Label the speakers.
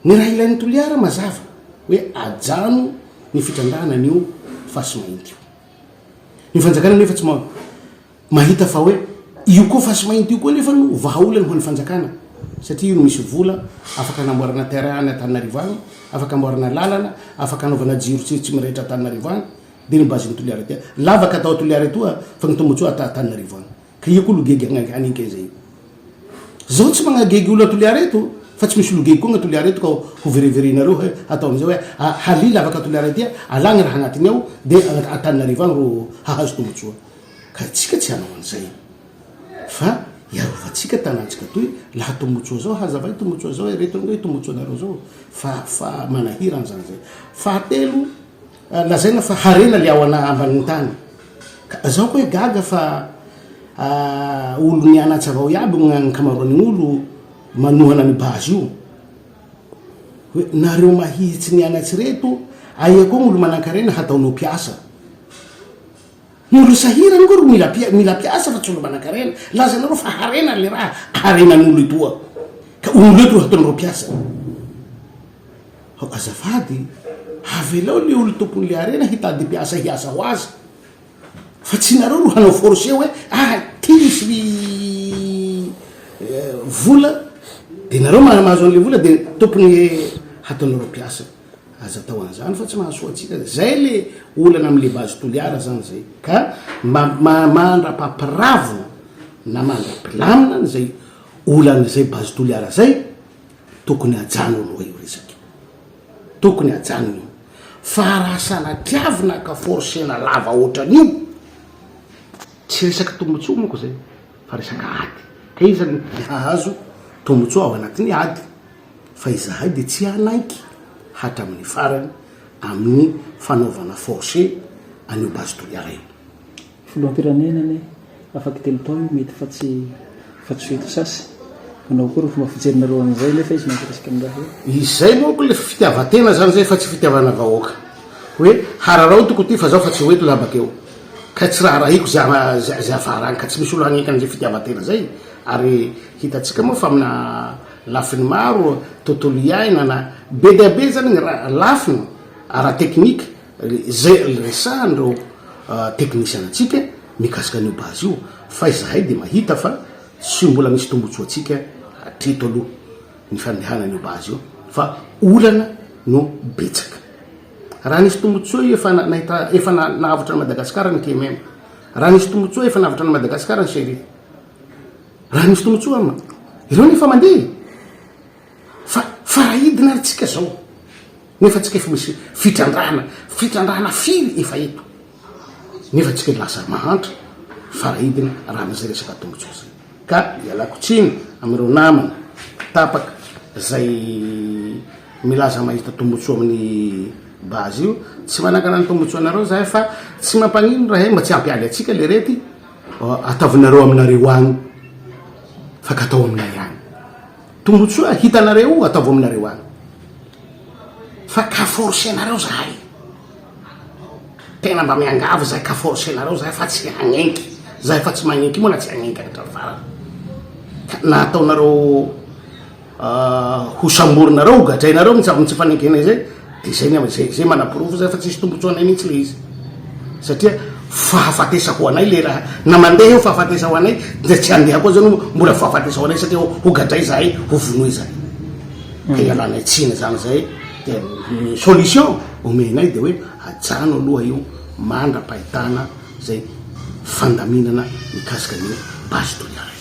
Speaker 1: Ny raha ilain'ny Toliara mazava hoe ajano ny fitrandrahana an'io fasimainty io. Ny fanjakana nefa tsy mahita fa hoe io koa fasimainty io koa nefa no vahaolana ho an'ny fanjakana satria io no misy vola afaka anamboarana terrain any Antananarivo any, afaka amboarana lalana, afaka anaovana jiro tsy tsy mirehitra Antananarivo any, dia ny base-n'i Toliara aty. Lavaka atao Toliara etoa fa ny tombotsoa ata Antananarivo any. Ka io koa logegy hagnenke zay io. Zaho tsy magnagegy olo a Toliara eto fa tsy misy logegy koa gna Toliara eto ka ho vereverinareo hoe hatao amizay hoe halila avaka Toliara aty alagny raha agnatiny ao de Antananarivo agny ro hahazo tombotsoa. Ka tsika tsy hanao anizay fa hiarovantsika tanantsika toy laha tombotsoa zao hazavay tombotsoa zao ereto ange tombotsoanareo zao fa fa manahirana zany zay. Fahatelo Lazaina fa harena le ao ana ambanin'ny tany. Ka zaho koa gaga fa olo nianatsy avao iaby ny ankamaroan'ny olo manohana an'io base io. Hoe nareo mahitsy nianatsy reto, aia koa gn'olo manankarena hataonao mpiasa. Ny olo sahirana koa ro mila mila mpiasa fa tsy olo manankarena. Lazainareo fa harena le raha, harenan'olo etoa. Ka olo eto ro hataonareo mpiasa. Ao azafady, avelao le olo tompony le harena hitady mpiasa hiasa ho azy fa tsy nareo ro hanao force hoe ah ty misy vola de nareo mahazo anle vola de tompony hataonareo mpiasa, aza atao anzany fa tsy mahasoa antsika zay, zay le olana amle base toliara zany zay ka mba mandrapapiravina na mandrapilamina an'izay olana zay base toliara zay. Tokony hajanona aloha io resaka io. Tokony hajanona io. Fa raha sanatriavina ka forcena lava ohatran'io, tsy resaka tombotsoa manko zay fa resaka ady. Ka iza no hahazo tombotsoa ao anatin'ny ady? Fa izahay dia tsy hanaiky hatramin'ny farany amin'ny fanaovana force an'io base Toliara io.
Speaker 2: Filoham-pirenena anie afaky telo taona io mety fa tsy fa tsy ho eto sasy. Manao akory ny fomba fijerinareo an'izay nefa izy mampirisika ny raha io.
Speaker 1: Izay manko le fitiavan-tena zany zay fa tsy fitiavana vahoaka. Hoe hararaotiko ty fa zao fa tsy ho eto za bakeo. Ka tsy raharahiko ze ze afara any ka tsy misy olo hagnenky an'izay fitiavan-tena zay. Ary hitantsika moa fa amina lafiny maro, tontolo iainana, be dia be zany ny raha lafiny ara-teknika Izay resahan'ireo teknisiana antsika mikasika an'io base io fa izahay dia mahita fa tsy mbola misy tombotsoantsika hatreto aloha ny fandehanana an'io base io fa olana no betsaka. Raha nisy tombotsoa io efa nahita efa nahavotra an'i Madagasikara ny KMM. Raha nisy tombotsoa efa nahavotra an'i Madagasikara ny Sheriff. Raha nisy tombotsoa ama ireo nefa mandeha. Fa fa raha hidina ary tsika zao nefa tsika efa misy fitrandrahana fitrandrahana firy efa eto nefa tsika lasa mahantra fa raha hidina raha misy resaka tombotsoa zay ka ialako tsiny amin'ireo namana tapaka zay milaza mahita tombotsoa amin'ny base io tsy manangana ny tombotsoa anareo zahay fa tsy mampanino raha mba tsy hampialy atsika le rety ataovinareo aminareo agny fa ka atao aminay agny Tombotsoa hitanareo io ataovy aminareo any fa ka forcenareo zahay tena mba miangavy zahay ka forcenareo zahay fa tsy hagnenky zahay fa tsy magnenky moa na tsy hagnenky hatramin'ny farany ka na ataonareo ho samborinareo ho gadrainareo mitsy amin'ny tsy fanenkena izay de zay ny zay zay manaporofo zay fa tsisy tombotsoa anay mihitsy le izy satria fahafatesa ho anay le raha na mandeha io fahafatesa ho anay de tsy handeha koa zany mbola fahafatesa ho anay satria ho gadray zahay ho vonoy zahay ka hmm. ialanay tsiny zany zay de ny solution omenay de hoe ajano aloha io mandra-pahitana zay fandaminana mikasika ny base toliara.